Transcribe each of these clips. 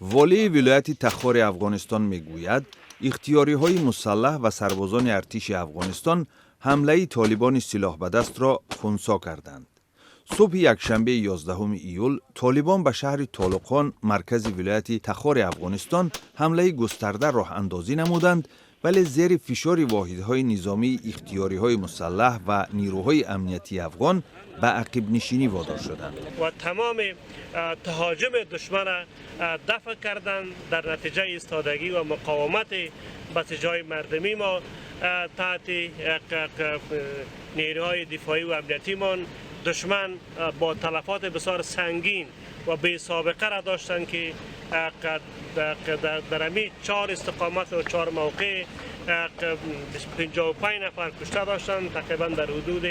Волии вилояти Тахори Афғонистон мегӯяд, ихтиёриҳои мусаллаҳ ва сарбозони артиши Афғонистон ҳамлаи толибони силоҳбадастро хунсо карданд. Субҳи якшанбеи 11 июл толибон ба шаҳри Толуқон, маркази вилояти Тахори Афғонистон, ҳамлаи густарда роҳандозӣ намуданд, вале зери фишори воҳидҳои низомии ихтиёриҳои мусаллаҳ ва нирӯҳои амниятии афғон ба ақибнишинӣ водор шуданд. Ва тамоми таҳоҷуми душмана дафъ карданд. Дар натиҷаи истодагӣ ва муқовимати басиҷҳои мардумӣ мо таҳти нерӯҳои дифоӣ ва амниятимон, душман бо талафоти бисёр сангин ва бесобиқа را داشتند که در امی چهار استقامت و چهار موقع 55 نفر کشته داشتند، تقریبا در حدود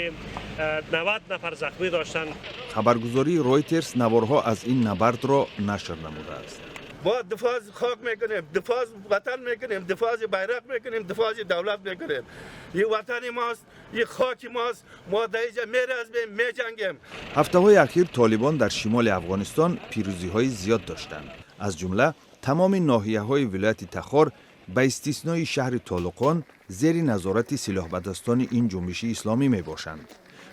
90 نفر زخمی داشتند. Хабаргузории Ройтерс наворҳо аз ин набардро нашр намудааст. ما دفاع از خاک میکنیم، دفاع از وطن میکنیم، دفاع از بیرق میکنیم، دفاع از دولت میکنیم. این وطن ماست، این خاک ماست. ما در اینجا میرزمیم، میجنگیم. Ҳафтаҳои ахир толибон дар шимоли Афғонистон пирӯзиҳои зиёд доштанд. Аз ҷумла тамоми ноҳияҳои вилояти Тахор ба истиснои шаҳри Толуқон зери назорати силоҳбадастони ин ҷунбиши исломӣ мебошанд.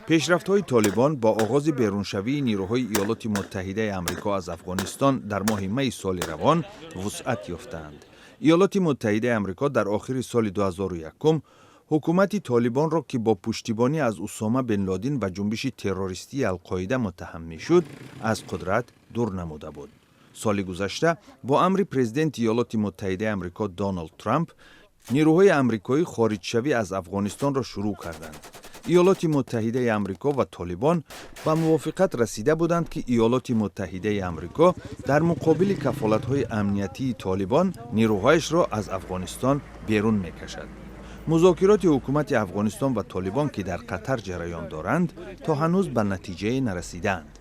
Пешрафтҳои толибон бо оғози беруншавии нирӯҳои Иёлоти Муттаҳидаи Амрико аз Афғонистон дар моҳи майи соли равон вусъат ёфтаанд. Иёлоти Муттаҳидаи Амрико дар охири соли 2001 ҳукумати толибонро, ки бо пуштибонӣ аз Усома бин Лодин ва ҷунбиши террористии Алқоида муттаҳам мешуд, аз қудрат дур намуда буд. Соли гузашта бо амри президенти Иёлоти Муттаҳидаи Амрико Доналд Трамп нирӯҳои амрикоӣ хориҷшавӣ аз Афғонистонро шурӯъ карданд. Иёлоти Муттаҳидаи Амрико ва толибон ба мувофиқат расида буданд, ки Иёлоти Муттаҳидаи Амрико дар муқобили кафолатҳои амниятии толибон нирӯҳояшро аз Афғонистон берун мекашад. Музокироти ҳукумати Афғонистон ва толибон, ки дар Қатар ҷараён доранд, то ҳанӯз ба натиҷае нарасидаанд.